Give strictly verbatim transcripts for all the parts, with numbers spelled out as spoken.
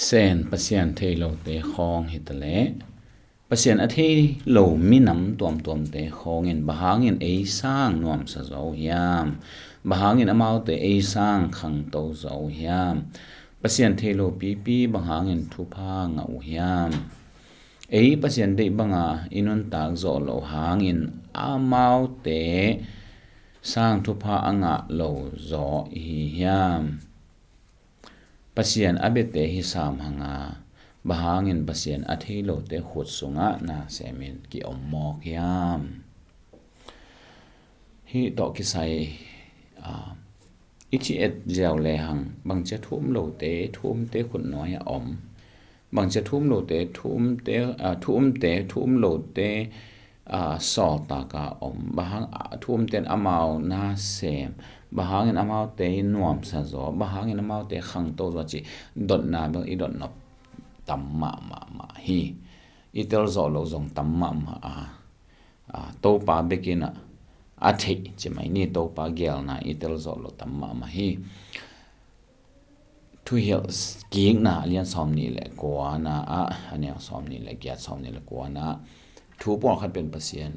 Sen Pasian thei lote khawng hi ta leh, Pasian a thei lo minam tuamtuamte khawng in bang hangin ei sang nuamsa zaw uh hiam? Bang hangin amaute ei sang khangto zaw uh hiam? Pasian thei lo pipi bang hangin thupha ngah uh hiam? Ei Pasian deih banga i nuntak zawh loh hangin amaute sang thupha a ngah lo zaw i hi hiam? Pasian a biate hi sam hanga, bang hangin Pasian a thei lote khut sungah na semin ki-om mawk hiam? Hih tawh kisai, a, i ci et ziau lehang, bangcia thu um lote, thu umte khut nuai-ah om. Bangcia thu um lote, thu umte, a, thu umte, thu um lote, a, sawltaka om. Bang hang, a, thu umte in amau na sem. Bang hangin amaute nuamsa zaw. Bang hangin amaute khangto zaw cih dotna bel i dot nop tam mahmah mah hi. I tel zawh loh zong tam mahmah a. A, Topa bekin a, a theih ci mai ni, Topa geelna i tel zawh loh tam mahmah hi. Thuhilh Kikna a lian sawmnih le kuana ah, a neu sawmnih le giat, sawmnih le kuana ah, thu pawlkhat pen Pasian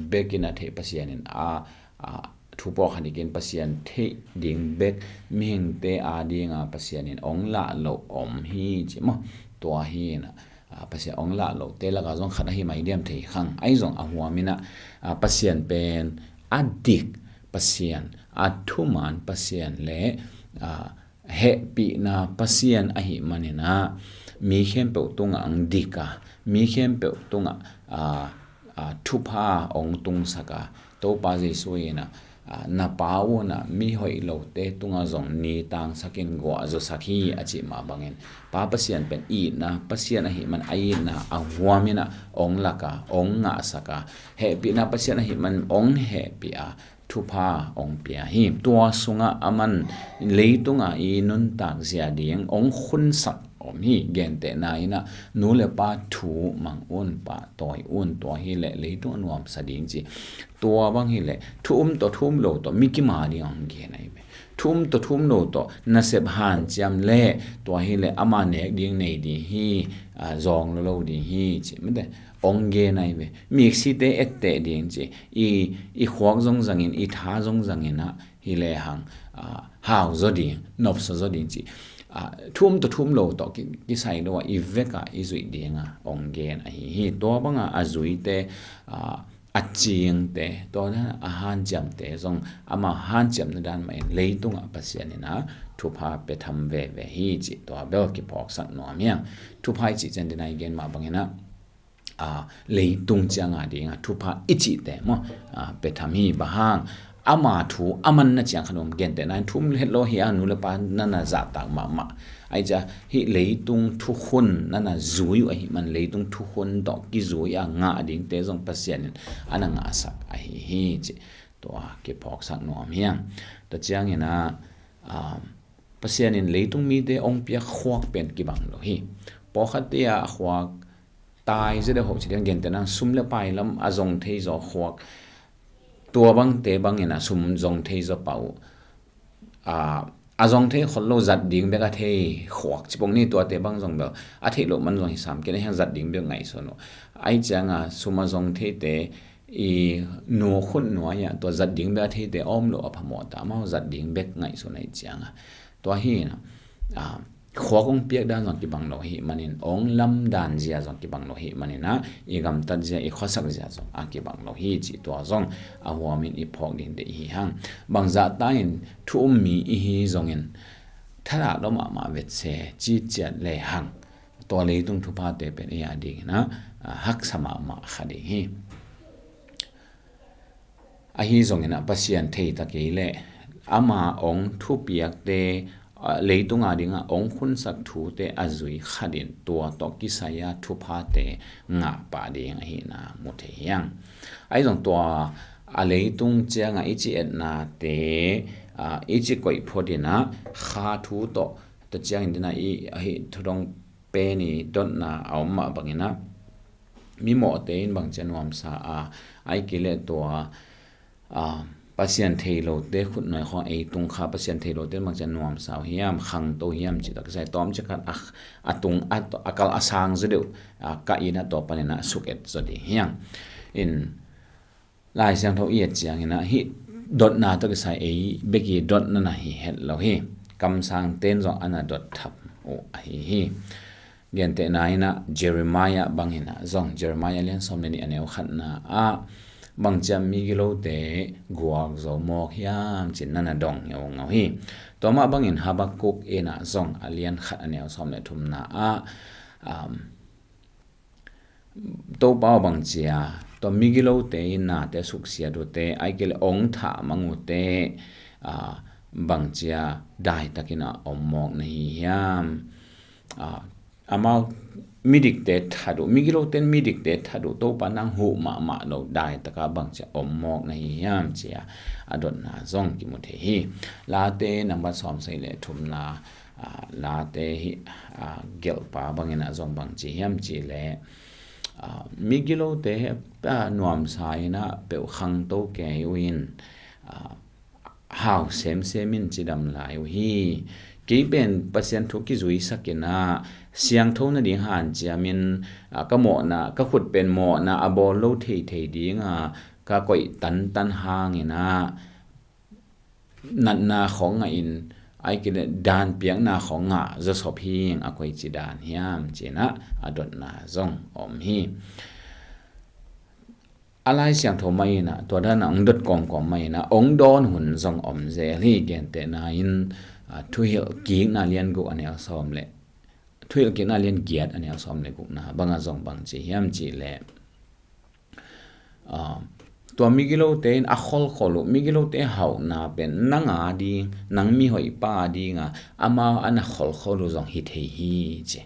bekin a theih, Pasian in a, a, thu pawlkhat hikin Pasian theih ding bek mihingte a dinga Pasian in ong lah loh om hi ci maw. Tua hi na, a, Pasian ong lah lote laka zong khat ahi mai diam thei khang. Ahi zong a huamin a, a, Pasian pen a dik Pasian, a thuman Pasian le, a, hehpihna Pasian ahih manin a, mi khempeuh tungah ang dik a, mi khempeuh tungah, a, a, thupha ong tungsak a, Topa Jesu in a, a, na Pa un a mi hoih lote tungah zong ni tangsakin guah zawsak hi a cih mah bangin, Pa Pasian pen itna Pasian ahih man a itna a huamin a ong lak a, ong ngahsak a, hehpihna Pasian ahih man ong hehpih a, thupha ong pia hi. Tua sungah aman leitunga i nuntak zia ding ong khunsak om hi. Gentehna in a, nu le pa thu mang un, pahtawi un, tua hileh leitung a nuamsa ding ci. Tua bang hileh thu um tawh thu um lo tawh mi kima ding ong gen ahi ve. Thu um tawh thu um lo tawh nasep hanciam leh tua hileh ama nek ding nei ding hi, a, zawng lo lo ding hi ci. Mate, ong gen ahi ve. Miksite etteh ding ci. I, i khuak zong zangin, i tha zong zangin a, hi lehang, a, hau zaw ding, nopsa zaw ding ci. A, thu um tawh thu um lo tawh ki, kisai lo a, i vek a i zuih ding a ong gen ahi hi. Tua banga a zuite, a, a cingte, tua dan a hanciamte zong ama hanciamna dan mah in leitungah Pasian in a thupha pia tham veve hi ci. Tua bel kiphawksak nuam hiang. Thupha i cih ciang dina i gen mah bangin a, a, leitung cianga dinga thupha i cihte maw, a, pia tham hi. Bang hang, ama thu a manna ciang khat om, gentehna in thu um het lo hi a, nu le pa nana zahtak mahmah. Ahi ciang hih leitung thukhun nana zui uh ahih man leitung thukhun tawh kizui a ngah dingte zong Pasian in ana ngahsak ahi hi ci. Tua kiphawksak nuam hiang. Tua ciangin a, a, Pasian in leitung mite ong piak khuak pen kibang lo hi. Pawlkhatte a khuak tai zia deuh hoh ci ding, gentehna sum le pai lam a zong thei zaw khuak. Tua bangte bangin a sum zong thei zaw pah uh. A, a zong thei khol lo zat ding bek a thei khuak ci pong ni, tuate bang zong bel a theih loh man zong hi sam kei na hiang, zat ding bek ngaihsun uh. Ahi cianga sum a zong theite i nu khut nuai-ah tua zat ding bek a theite om lo a phamawh ta, amau zat ding bek ngaihsun ahi cianga. Tua hi na, a, khuak ong piak dan zong kibang lo hi manin, ong lam dan zia zong kibang lo hi manin a, i gamtat zia, i khuasak zia zong a kibang lo hi ci. Tua zong a huamin i phawk ding deih hi hang. Bangzah ta in thu um mi i hi zongin thadah lo mahmah vetse ci ciat lehang, tua leitung thuphate pen ei a dingin a, a, haksa mahmah kha ding hi. Ahi zongin a Pasian thei ta kei leh ama ong thupiakte, a, leitung a dinga ong khunsak thute a zui khat in tua tawh kisai a thuphate ngah pah ding ahihna mu thei hiang. Ahi zong tua a leitung cianga i ci etnate, a, i ci koih phot in a kha thu tawh, tua ciangin dina i ahi thudong pen i dotna a om mah bangin a, mimawhte in bangcia nuamsa a, ahi kei leh tua, a, Pasian thei lote khutnuai khawng ei tung kha, Pasian thei lote bangci a nuamsa uh hiam, khangto hiam cih tawh kisai tawmcik khat a, a tung, a, a kal a sang zaw deuh, a, kah in a tua panin a suk et zaw ding hi hang. In Lai Siangtho i et ciangin a hih dotna tawh kisai ei bek i dotna na hi het lo hi. Kamsangte in zong a na dot thap uh ahi hi. Gentehna in a Jeremiah bangin a zong, Jeremiah lian sawm le nih a neu khatna ah bangci a migilote guak zo mawk hiam cih na na dong ngeungau hi. Tua mah bangin Habakkuk in a zong a lian khat a neu sawm le thumna ah, um, Topa aw, bangci a tua migilote in nate suksiat uhte, ahih kei leh ong thah mang uhte, a, bangci a daitakin a om mawk na hi hiam? A, amau midikte that uh, migilote in midikte that uh, Topa nang huh mahmah lo daitaka bangci a om mawk na hi hiam ci a, a dotna zong kimu thei hi. Late nambat sawm sagih le thumna, a, Late hih, a, gelhpa bangin a zong bangci hiam cih leh, a, migilote, a, nuamsa in a peuh khangto kei uh in, a, hau semsem in cidam lai uh hi. Kei pen Pasian thu kizuisak in a siangtho nading hanciam in, a, ka mawhna, ka khut pen mawhna a bawl lo theithei ding a ka koih tantan hangin a natna khawng ngah in, ahih kei leh dan piakna khawng ngah zawsop hi ing, a koici dan hiam ci in a, a dotna zong om hi. A Lai Siangtho mah in a tua dan a ong dot kawmkawm mah in a ong dawn hun zong om zel hi. Gentehna in, a, Thuhilh Kikna lian guk a neu sawm le, Thuhilh Kikna lian giat a neu sawm le gukna bang a zong bangci hiam cih leh, a, tua migilote in a kholkhol uh, migilote hauhna pen nang a ding, nang mihoihpa a ding a amau a na kholkhol uh zong hi thei hi ci.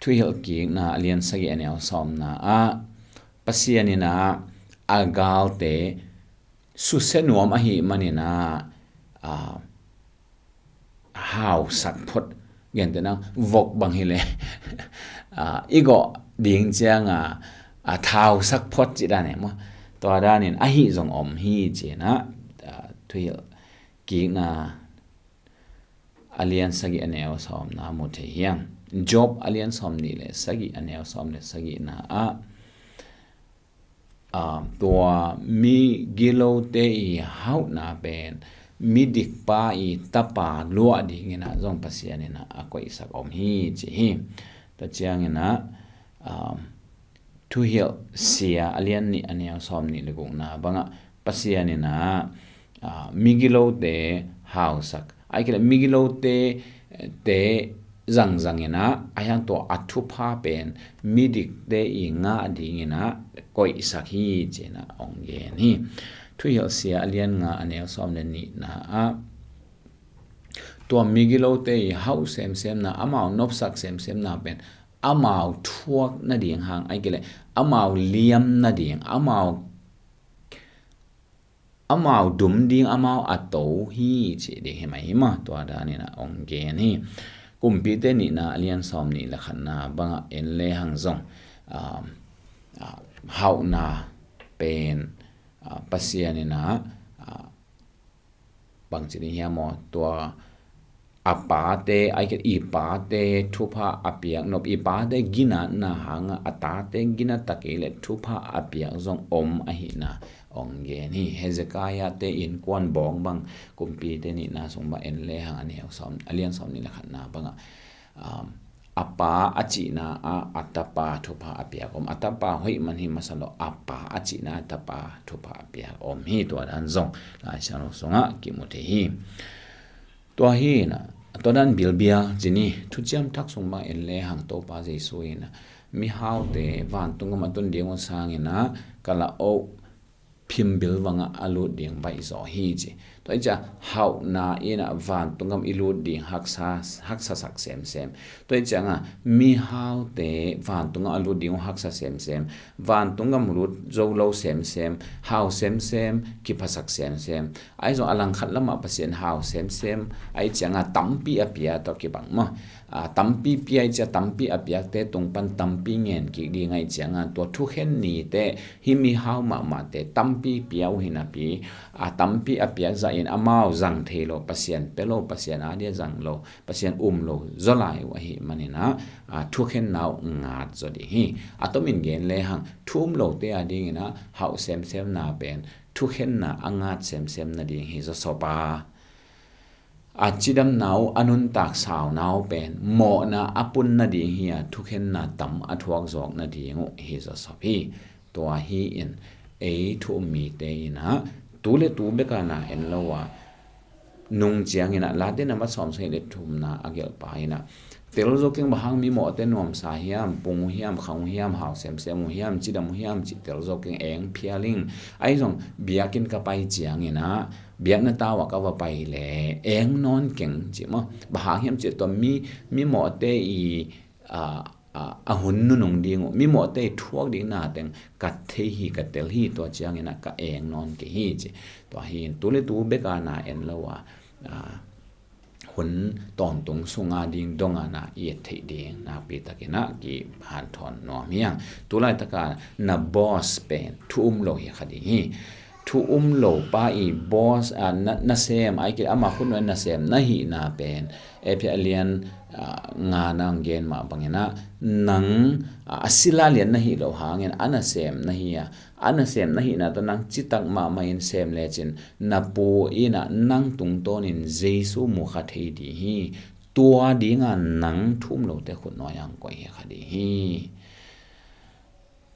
Thuhilh Kikna a lian sagih a neu sawmna ah Pasian in a, a galte susia nuam ahih manin a, a, hausak phot, gentehna vok bang hi leh, a, i gawh ding ciang a, a, thausak phot cih dan e maw. Tua danin ahi zong om hi ci in a, a, Thuhilh Kikna a lian sagih a neu sawmna mu thei hi ing. Job a lian sawmnih le sagih a neu sawm le sagihna ah, a, tua migilote i hauhna pen midikpa i tapa luah ding in a zong Pasian in a, a koihsak om hi ci hi. Tua ciangin a, a, Thuhilh Sia a lian nih a neu sawmnih le gukna bang ah Pasian in a, a, migilote hausak, ahih kei leh migilote, eh, te zangzang in a, a hiang tua a thupha pen midikte i ngah ding in a koihsak hi ci in a ong gen hi. Thuhilh Sia a lian nga a neu sawm le nihna ah tua migilote i hauh semsemna, amau nopsak semsemna pen amau thuak nading hang, ahih kei leh amau liam nading, amau, amau dum ding, amau a to hi ci ding hi mai hi maw. Tua danin a ong gen hi. Kumpite nihna a lian sawmnih le khatna bang ah en le hang zong, a, a, hauhna pen, a, Pasian in a, a, bangci ding hiam maw, tua a pate, ahih kei leh i pate thupha a piak nop, i pate ginatna hang a, a tate ginat ta kei leh thupha a piak zong om ahihna ong gen hi. Hezekiah te innkuan bawng bang Kumpite nihna sung bang en le hang a neu sawm, a lian sawmnih le khatna bang ah, um, a pa a cihna ah a tapa thupha a piak om, a tapa hoih man hi masa lo, a pa a cihna a tapa thupha a piak om hi. Tua dan zong Lai Siangtho sungah kimu thei hi. Tua hi in a, tua dan bilbial ci ni, Thuciam Thak sung bang en le hang Topa Jesu in a, mihaute vantung gam a tun ding uh sangin a, ka la oh phimbil bang ah a lut ding baih zaw hi ci. Tua hi ciang hauhna in a vantung gam i lut ding haksa, haksasak semsem. Tua hi ciang a mihaute vantung gam a lut ding uh haksa semsem. Vantung gam lut zo lo semsem, hau semsem, kiphasak semsem. Ahi zong a langkhat lamah Pasian hau semsem, ahi ciang a tampi a pia tawh kibang maw. A, tampi pia ahi ciang tampi a piakte tung pan tampi ngen kik ding ahi ciang a tua thukhen nite hih mihau mahmahte tam tampi pia uh hi napi, a tampi a piak zahin amau zang thei lo, Pasian pia lo, Pasian a dia zang lo, Pasian um lo zaw lai uh ahih manin ah, a thukhenna uh ngat zaw ding hi. A tomin gen lehang thu um lote a dingin ah hauh semsemna pen thukhenna a ngat semsem nading hi zawsop a, a cidamna uh a nuntak sauna uh pen mawhna a pun nading hi a, thukhenna tam a thuak zawk nading uh hi zawsop hi. Tua hi in ei thu um mite in ah tu le tu beka na en lo a, nung ciangin ah Late nambat sawmsagih le thumna a gelhpa in ah, tel zo keng, bang hang mimawhte nuamsa hiam, pung uh hiam, khang uh hiam, hau semsem uh hiam, cidam uh hiam cih tel zo keng, eng phial ing. Ahi zong biakinn ka pai ciangin ah biakna tau ah ka va pai leh eng nawn keng cih maw. Bang hang hiam cih tua mi, mimawhte i, a, a, a hun nunung ding uh, mimawhte i thuak dingna teng ka thei hi, ka tel hi, tua ciangin ah ka eng nawn kei hi cih. Tua hi in tu le tu beka na en lo a, a, hun tawntung sunga ding donga na i et theih ding nakpi takin ah kihanthawn nuam hi hang. Tulaitaka na boss pen thu um lo hi kha ding hi. Thu um lo pa i boss, a, na, nasem, ai kei ama khutnuai nasem na hihna pen, Efesa lian, a, nga na ang gen mah bangin ah, nang, a, a sila lian na hih loh hangin a nasem na hi a, a nasem na hihna tawh nang citak mahmah in sem lecin na Pu in ah nang tungtawnin Jesu mu kha thei ding hi. Tua dinga nang thu um lote khutnuai ang koih hi kha ding hi.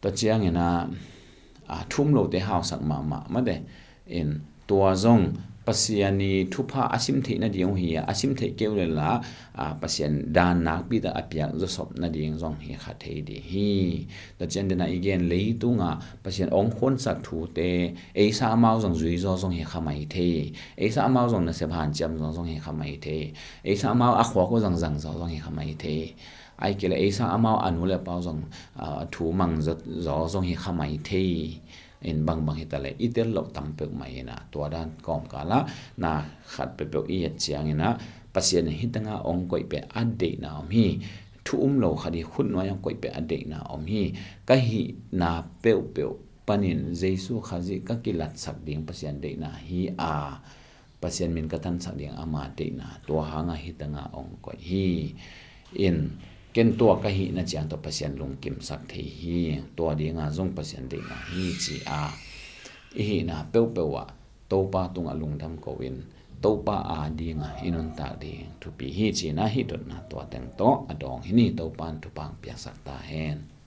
Tua ciangin ah, a, thu um lote hausak mahmah mate in, tua zong Pasian i thupha a sim theih nading uh hi a, a sim theih kei uh leh la, a, Pasian dan nakpi tak a piak zawsop nading zong hi kha thei ding hi. Tua ciang dena i gen leitunga Pasian ong khuansak thute, eisa amau zong zui zaw zong hi kha mai thei. Eisa amau zong nasep hanciam zaw zong hi kha mai thei. Eisa amau a khuak uh zong zang zaw zong hi kha mai thei. Ai kei leh eisa amau a nu le pau zong, a, thu mang zaw, zaw zong hi kha mai thei. In bangbang hi ta leh i tel loh tam peuhmah in ah, tua dan kawmkal ah na khat peuhpeuh i et ciangin ah, Pasian in hih tengah ong koih pen a deihna om hi. Thu um lo khat i khutnuai ong koih pen a deihna om hi. Ka hihna peuhpeuh panin Jesu Khazih ka kilatsak ding Pasian deihna hi a, Pasian min ka tansak ding ama deihna, tua hanga hih tengah ong koih hi. In, ken tua ka hihna ciang tawh Pasian lungkimsak thei hi. Tua dinga zong Pasian deihna hi ci a, i hihna peuhpeuh ah Topa tungah lungdam ko in, Topa a dinga i nuntak ding thupi hi cina hih dotna tua teng tawh a dawng hi ni. Topa in thupha piaksak ta hen.